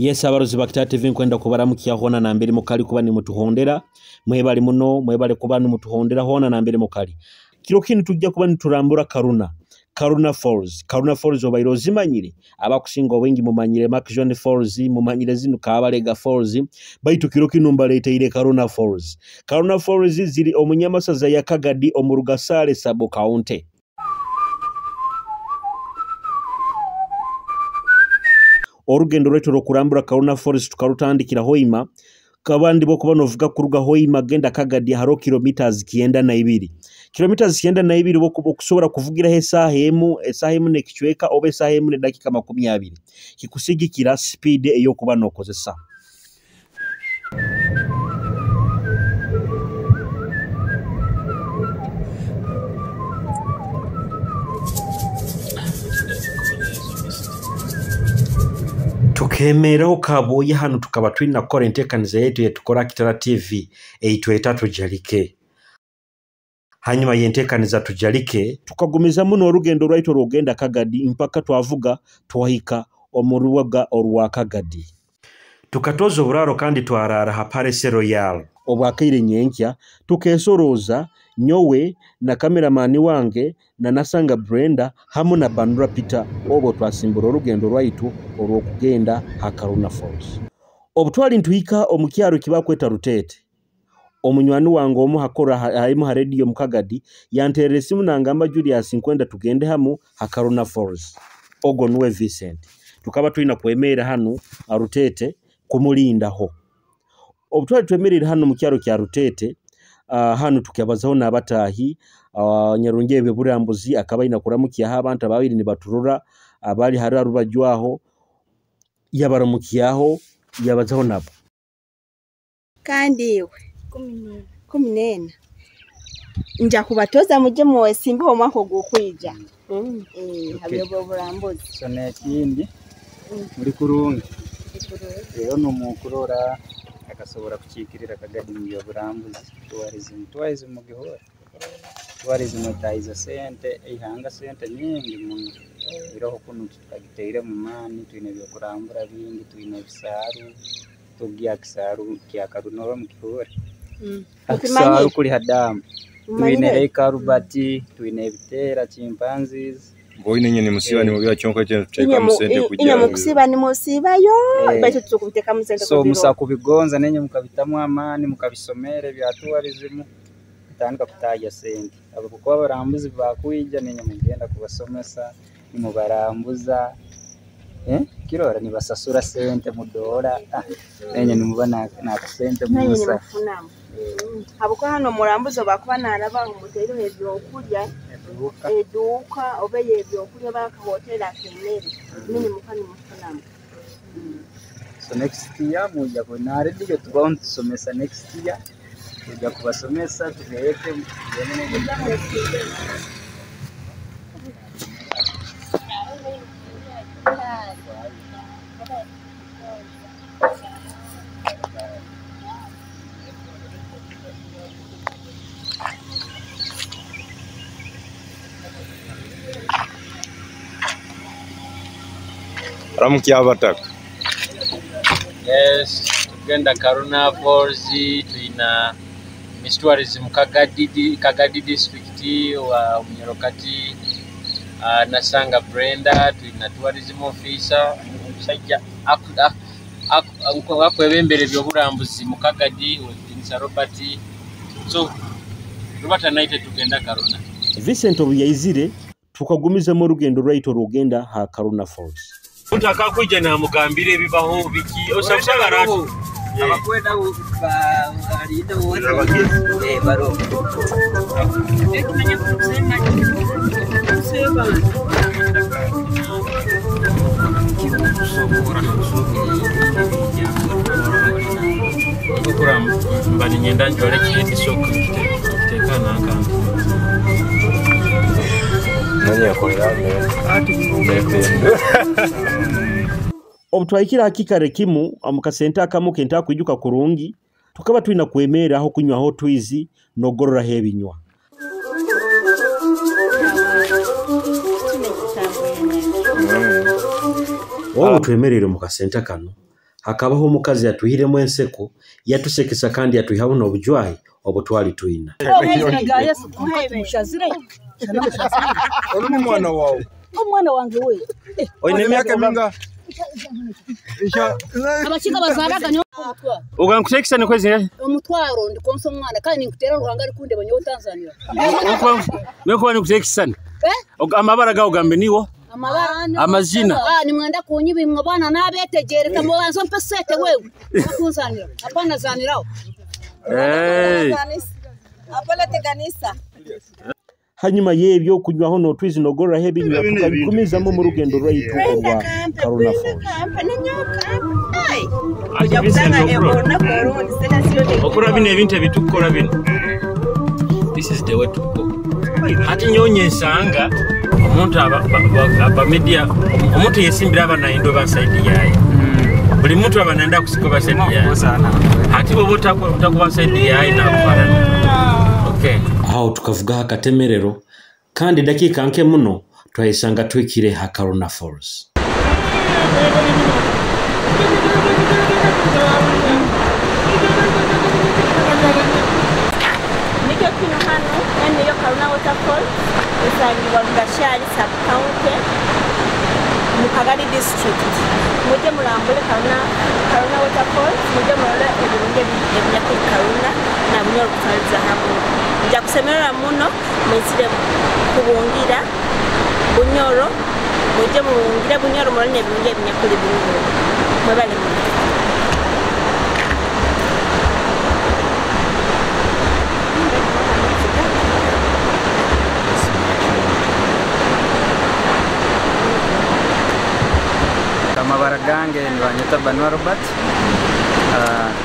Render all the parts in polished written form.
Yes, abarozi ba TV nkwenda kubaramukya hona nambere mukali kuba nimutuhondera. Mwebale muno, mwebale kuba nimutuhondera hona nambere mukali. Kiro kinu tujja kuba niturambura Karuna. Karuna Falls. Karuna Falls obaire ozimanyire. Abakusinga obwingi mumanyire Murchison Falls, mumanyire zinu Kabalega Falls. Baitu kiro kinu mbaleteire Karuna Falls. Karuna Falls ziri omunyamasaza ya Kagadi omurugasale sub county. Orugendo rwetu rw'okurambura Karuna Falls tukarutandikira Hoima. Kabandi bokuba novuga kuruga Hoima genda Kagadi haro kilometers 92. Kilometers 92 bokuba okusobora kuvugira esaha emu n'ekicweka oba esaha emu n'edakika 20. Kikusigikira speed eyokuba nokozesa. Tukemeraho kaboye hano tukaba twina kukora entekaniza yetu yetukora Kitara TV eitweta tujalike. Hanyuma yentekaniza tujalike tukagumiza muno orugendo rwaitu rugenda Kagadi mpaka twavuga twahika omuruwaga orwa Kagadi. Tukatoza oburaro kandi twarara ha Palace Royal. Obwakaire nyenkya tukesoroza nyowe na kameramani wange na Nasanga Brenda hamu na Bandura Peter obo twasimbura orugendo rwaitu orwokugenda ha Karuna Falls. Obutwali ntuhika omukyaro kibakweta Rutete. Omunywani wange omu hakora haimu ha radio mukagadi yanterera esimu nangamba Julius nkwenda tugende hamu ha Karuna Falls. Ogo nuwe Vincent. Tukaba twina kwemera hanu Rutete kumulindaho. Obutwali twemerera hano mukyaro kya Rutete. Hano tukabazaho n'abatahi Nyarungi burambuzi akaba ina kuramukiya abantu ababiri nibaturura abali hari rubajwaho yabaramukiyaho yabazaho nabo. Kandi iwe 14 nja kubatoza muje mwesimbe omwaka ogwokwija. Habyo burambuzi. So nekindi muri kurungi. Rero no mukurora akasobora kuchikirira Kagadi mu burambuzi tourism mugihora. Tourism etayiza sente eihanga sente nyingi muno. Iroho kuno tutagiteire mu mani twine byokurambura bingi twine ebisaaru tugya kisaaru kya Karuna mugihora. Akisaru kuli hadamu. Twine Lake Albert, twine ebitera chimpanzees. Boine nyene musiba ni mubya kyonka tuteka musente kujja. Inye mukusiba ni musibayo baitu tukubiteka musente. So musa kubigonza nenye mukabitamu amani mukabisomere bya tourism bitandika kutaja sente. Abo kuko abarambuzi bakwija nenye mugenda kubasomesa nimubarambuza. Kirora nibasasura sente mudora nenye nimuba na sente musa. Abuko hano murambuzo bakuba naraba umutero ebyokulya eduka obeye ebyokulya bakahotela kemere nini mukani mufunamu. So next year muja kunare diyo tubaho tusomesa next year tuja kubasomesa tugeke Ramukia abataka. Yes, tugenda Karuna Falls twina Miss Tourism Kagadi district wa Munyorokati Nasanga Brenda twina tourism officer omusajja akwebembere byoburambuzi mu Kagadi wetinsa Robert. So Robert anaite tugenda Karuna. Vincent obuyaizire tukagumiza mu rugendo rwaitu rugenda ha Karuna Falls. Mtu akakuja na mugambire ebibaho biki osabusaba ratu abakwenda balinda wote baro okura mbani nyenda njole kisoka kitekana akandi nanye akolera Obutwahikira hakikare kimu amukasenta akamu kenta kwijuka kurungi tukaba twina kwemera aho kunywaho twizi nogorora hebinywa. Obu twemerere mu kasenta kano Hakabaho omukazi yatuhiremu enseko, yatusekesa kandi yatwihaho n'obujwahi obutwali twina. Omwana wawe. Omwana wange we. Oine emyaka minga? Abakiga bazaraga nyo. Ugankutekisa ni kwezi Omutwaro ndikonsa omwana kandi nikutera Ruhanga ari kundeba nyo Tanzania. Nekuba nikutekisa. Amabara gawo gambe niwo. Amabara amazina. Ni mwenda kunyiba mwe bana nabetegereka mubanzo mpe sete wewe. Bakunzanira. Apana zanirao. Apana teganisa. Hanyuma y'ebyo kunywaho n'otwizi n'ogorraho ebinywa tukabigumizamu mu rugendo rwaitu orwa Karuna Falls. Okora bino ebintu ebitukora bino. This is the way to go. Ati nyonye ensanga omuntu aba media omuntu yesimbira abana endo basaidi yaye. Buli muntu aba nenda kusikoba saidi yaye. Ati bobo utakuba saidi yaye na kufarana. Okay. Aho tukavuga akatemerero kandi dakika nke muno twayisanga twikire ha Karuna Falls. Nikyo kino hano eniyo Karuna Waterfall esangibwa Rugashari sub county mu Kagadi district. Mujye murambule Karuna Waterfall, mujye murole ebirungi ebinyakuri Karuna na Bunyoro kutwaliza hamwe. Nja kusemerera muno mwizire kubungira Bunyoro, mujye mubungire Bunyoro murole ebirungi ebinyakuri Bunyoro. Mwebale muno. Amabara gange nibanyeta Banwa Robert,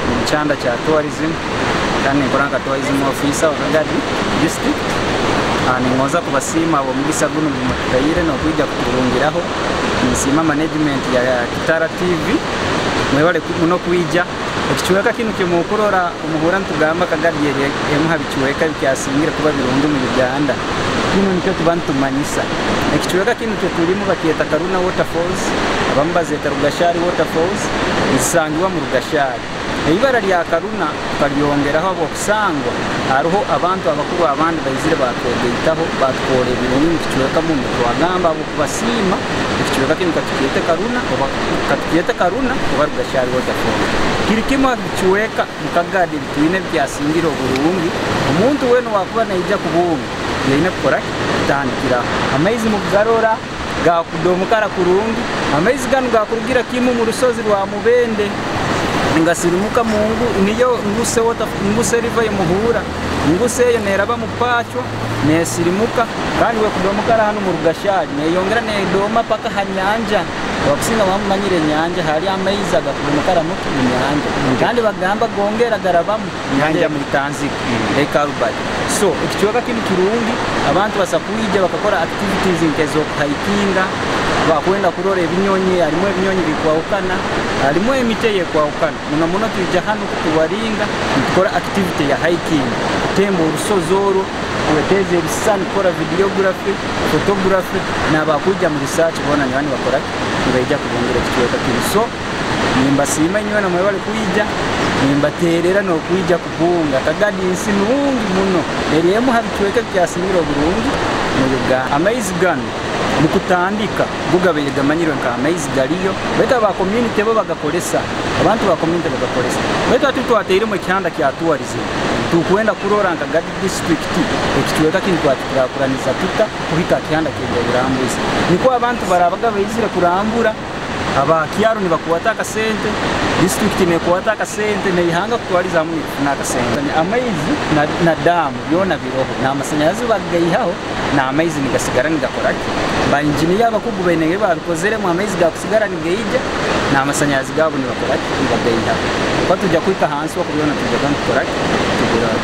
mu kyanda kya tourism kandi nkora nka tourism officer wa Kagadi district. Ningoza kubasiima abo mugisa guno gumututaire n'okwija kuturungiraho. Nsiima management ya Kitara TV mwebale muno kwija. Ekichweka kinu kyemukurora omuhura ntugamba Kagadi emuha bichweka bikyasingire kuba birungi mu Uganda. Kino nikyo tuba ntumanyisa. Ekichweka kinu kyetulimu bakyeta Karuna Waterfalls, abamu bazeeta Rugashari Waterfalls, zisangibwa mu Rugashari. Eibara lya Karuna tukalyongeraho habwokusangwa hariho abantu abakuru abandi baizire batwegaitaho batukora ebirungi mu kichweka muno. Twagamba habwokubasiima ekichweka kinu katukyete Karuna oba katukyete Karuna oba Rugashari Waterfalls. Kiri kimwe kichweka mu Kagadi bitwine byasingire oburungi. Omuntu wena wakuba naija kubunga yaine kukora kutandikira amaizi mukugarora gakudomukara kurungi. Amaizi ganu gakurugira kimu mu rusozi rwa Mubende ngasirimuka mungu niyo nguse water nguse river yemuhura nguse eyo neraba mu pacho nesirimuka kandi we kudomukara hano mu Rugashari neyongera nedoma paka hanyanja. Wakusinga bamumanyire nyanja hari amaizi agakudomukara mu nyanja kandi bagamba gongera garabamu nyanja muri Tanzania Lake Albert. So ekichweka kinu kirungi abantu basakuija bakakora activities nkezo hikinga bakwenda kurora ebinyonyi. Harimu ebinyonyi bikwahukana, harimu emiti eyekwahukana. Muno muno tuija hano kutuwaringa nitukora activity ya hiking, kutemba orusozi orwo, kweteza ebisani, kukora videography, photography n'abakuija mu research bona nibani bakora nibaija kubongera ekichweka kinu. So nimbasiima inywe namwe bali kwija, nimbaterera n'okwija kubunga. Kagadi nsi nungi muno eri emu ha bichweka byasingira oburungi mu Uganda. Amaizi gano mukutandika gugabaire gamanyirwe nka amaizi galiyo baitu aba community bo bagakolesa, abantu ba community bagakolesa. Baitu ati twateiremu ekihanda kya tourism tukwenda kurora nka Kagadi district ekichweka kinu twakurakuraniza tuta kuhika kihanda ky'oburambuzi. Niko abantu barabaga baizire kurambura abakyaro nibakwata akasente, district nekwata akasente, neihanga kutwaliza hamwe nikufuna akasente. Amaizi na damu byona biroho n'amasanyarazi bagaihaho n'amaizi nigasigara nigakoraki. Ba engineer abakugu baine babikozeremu amaizi gakusigara nigaija n'amasanyarazi gabo nibakoraki nibagaihaho. Kwa tujja kuhika hansi wakubyona tujja tukoraki tugurara.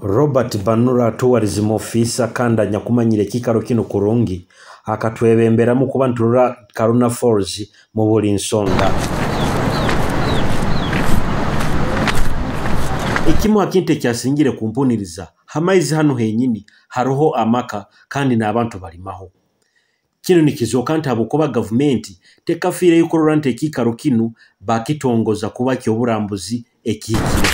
Robert Banura tourism officer kandi anyakumanyire ekikaro kino kurungi akatwebemberamu kuba nturora Karuna Falls mu buli nsonga. Ekimu akintu ekyasingire kumpuniriza hamaizi hano henyini haroho amaka kandi n'abantu balimaho. Kinu nikizooka nti habwokuba gavumenti tekafiireyo kurora nti ekiikaro kinu bakitongoza kuba ky'oburambuzi ekihikire.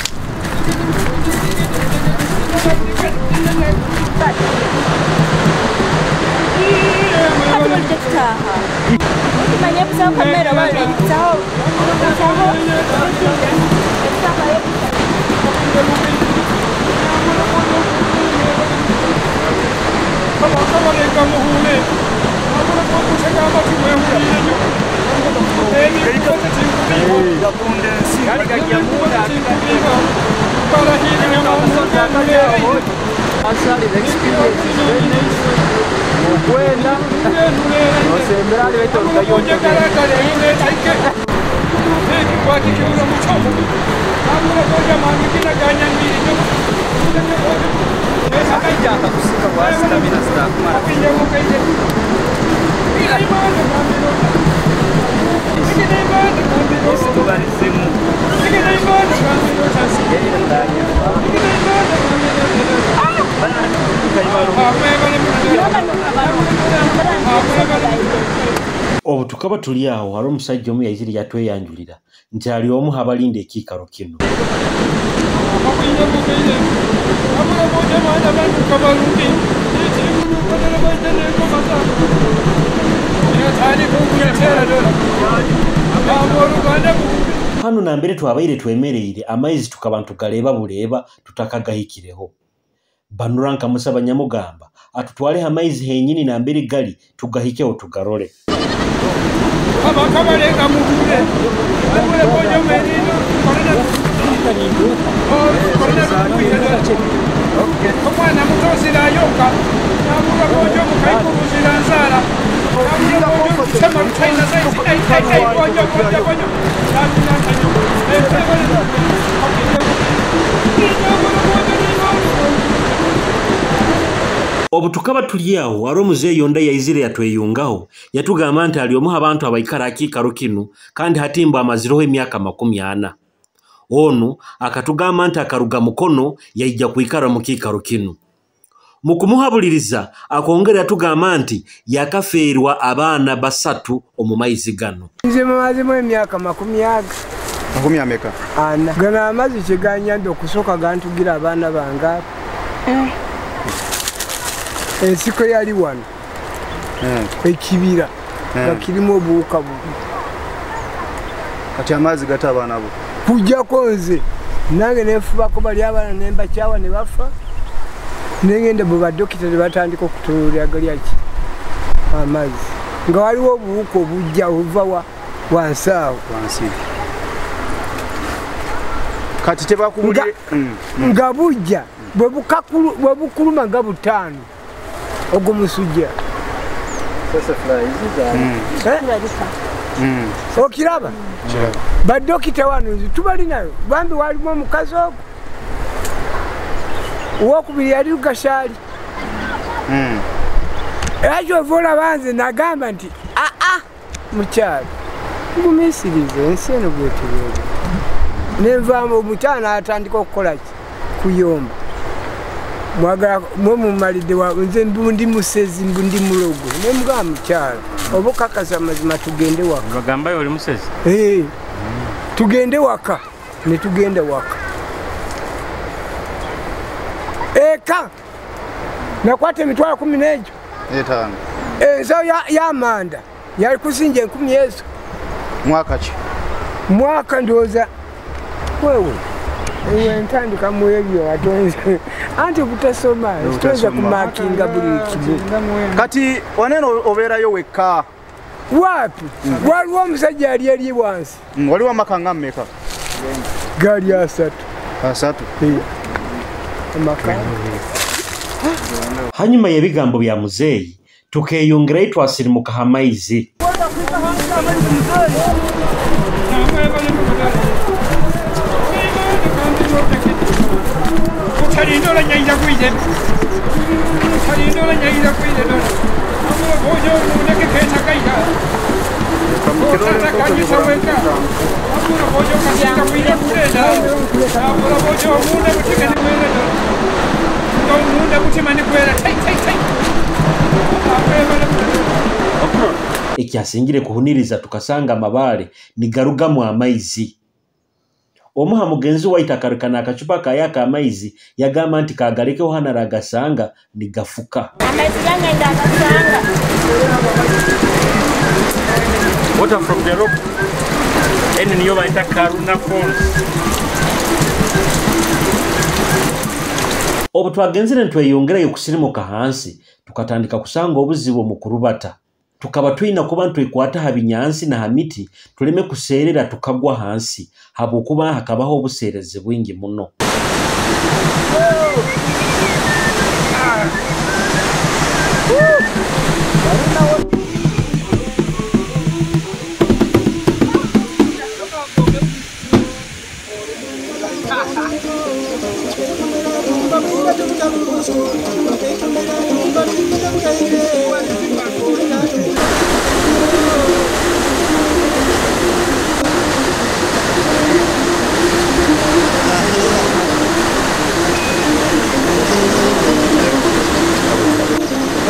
Obu tukaba tuli aho hari omusajja omu yaizire yatweyanjulira nti ali omu habalinda ekiikaro kinu. Hano nambere twabaire twemereire amaizi tukaba ntugaleba buleeba tutakagahikireho. Banura nkamusaba nyamugamba atutwale amaizi henyini nambere gali tugahikeho tugarole. Obu tukaba tuli aho hari omuzeeyi yonda yaizire yatweyungaho yatugamba nti ali omu abantu abaikara akiikaro kinu kandi hatimba amazireho emyaka 40. Onu akatugamba nti akaruga Mukono yaija kwikara mu kiikaro kinu. Mu kumuhabuliriza akongera yatugamba nti yakafeerwa abaana 3 omu maizi gano. Nze mazimu emyaka 40. Makumi ameka? Ana. Gano amazzi kiganyambye okusooka gantugira abaana bange. Ensiko yali wano ekibira nga kirimu obuwuka bubi. Kati amazzi gata abaana bo? Kujjako nze nange nenfubako bali abaana ne mbakyawa ne bafa, nengenda bwe badokita ne batandika okutunuulira gali ki amazzi nga waliwo obuwuka obujja obuva wansi awo. Wansi. Kati tebakubulire nga bujja bwe bukuluma nga 5 ogwo musujja. Okiraba? Badokita wano nze tubalinayo bambi walimu omukazi ogwo owokubiri yali Lugashaali. Era kyova olaba nze nagamba nti aa mukyalo ngumiisirize ensi eno bwetubera. Nenvaamu omukyala n'atandika okukola ki? Kuyomba. Mwagala mwe mumalidde nze ndi musezi ndi mulogo. Ne mugamba mukyala oba okakasa amazima tugende waka. Bagambayo oli musezi? Tugende waka. Ne tugenda waka. Eka nakwata emitwalo 15. Ensawo y'amanda yali kusinja 1000 ezo. Mwaka ki? Mwaka ndowooza wewe. Ewe ntandika mu ebyo atonze anti butasoma toyinza kumakinga buli kimu. Kati waneno obeerayo wekka? Wapi? Waliwo omusajja yali eri wansi. Waliwo amaka nga mmeka? Gali 3. 3? Amaka. Hanyuma y'ebigambo bya muzeeyi tukeyongerayo twasirimuka amaizi. Ekyasingire kuhuniriza tukasanga amabaale nigarugamu amaizi. Omuha mugenzi waitu akarukana akacupa kayaka amaizi yagamba nti kagalekeho hano aragasanga nigafuka. Amaizi gange ndagasanga. Water from the rock. Eno niyo bayita Karuna Falls. Obu twagenzire ntweyongerayo kusirimuka hansi tukatandika kusanga obuzibu mu kurubata. Tukaba twina kuba ntwekwata ha binyansi na ha miti tuleme kuseerera tukagwa hansi habwokuba hakabaho obuseerezi bwingi muno.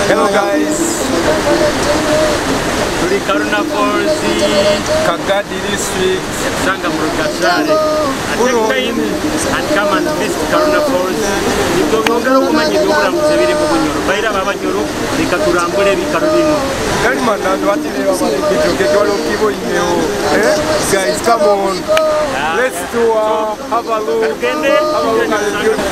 Hello guys, Tuli Karuna Falls, Kagadi district, Sanga Murugashare. Take time and come and visit Karuna Falls. Nitwongera okumanya ebyobulambuzi ebiri mu Bunyoro. Baira b'Abanyoro leka turambule ebikaro bino. Guys, come on. Let's do have a look. Have a look at the beauty.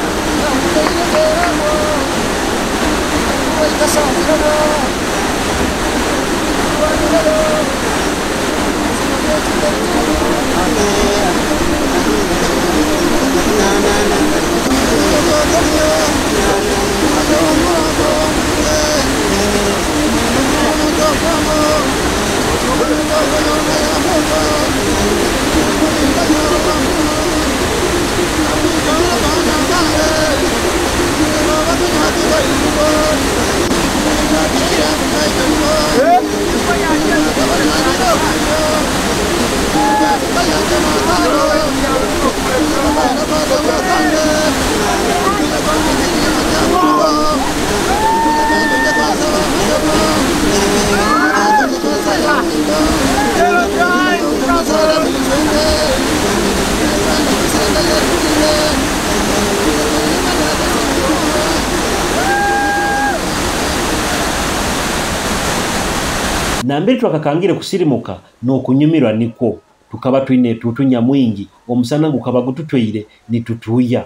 Nambere twakakangire kusirimuka n'okunyumirwa nikwo tukaba twine tutunya mwingi omusana gukaba gututweire nitutuya.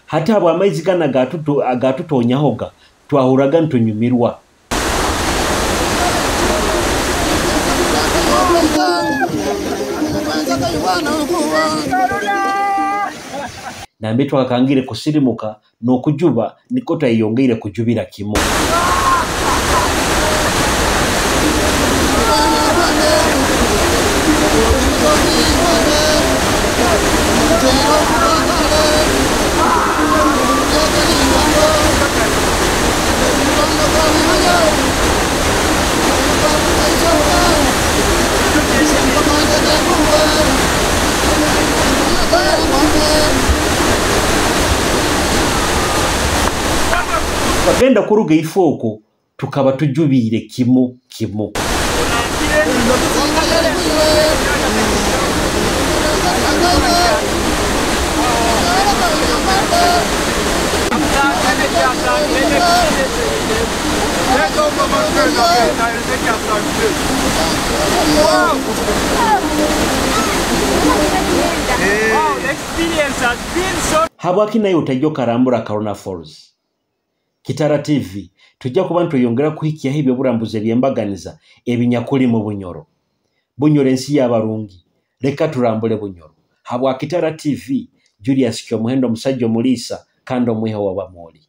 Hati abo amaizi gana agatutonyahoga twahuraga ntunyumirwa. Nambere twakakangire kusirimuka n'okujuba niko twayongeire kujubira kimu. Bagenda kuruga ifoko tukaba tujubiire kimu kimu. Habwaki nayo otajja okarambura Karuna Falls. Kitara TV tujja kuba ntweyongera kuhikyaho ebyoburambuzi ebyembaganiza ebinyakuli mu Bunyoro. Bunyoro ensi y'abarungi, leka turambule Bunyoro. Habwa Kitara TV, Julius Kyomuhendo omusajja omuliisa kandi omwiha w'Abamoli.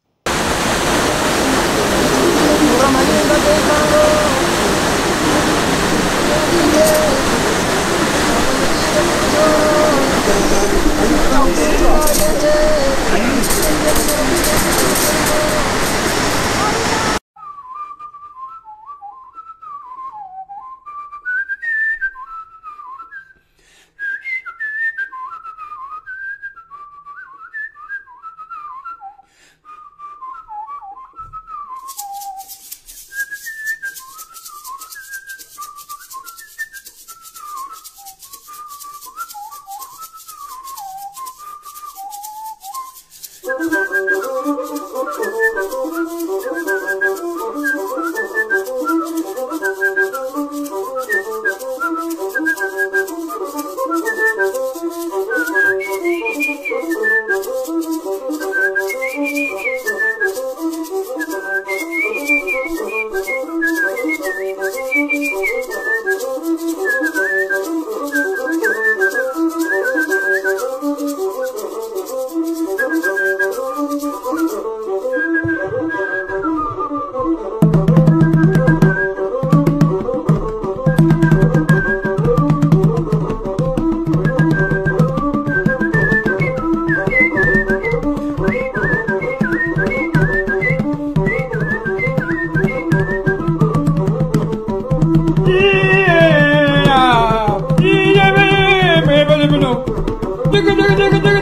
Jigi, jigi, jigi, jigi.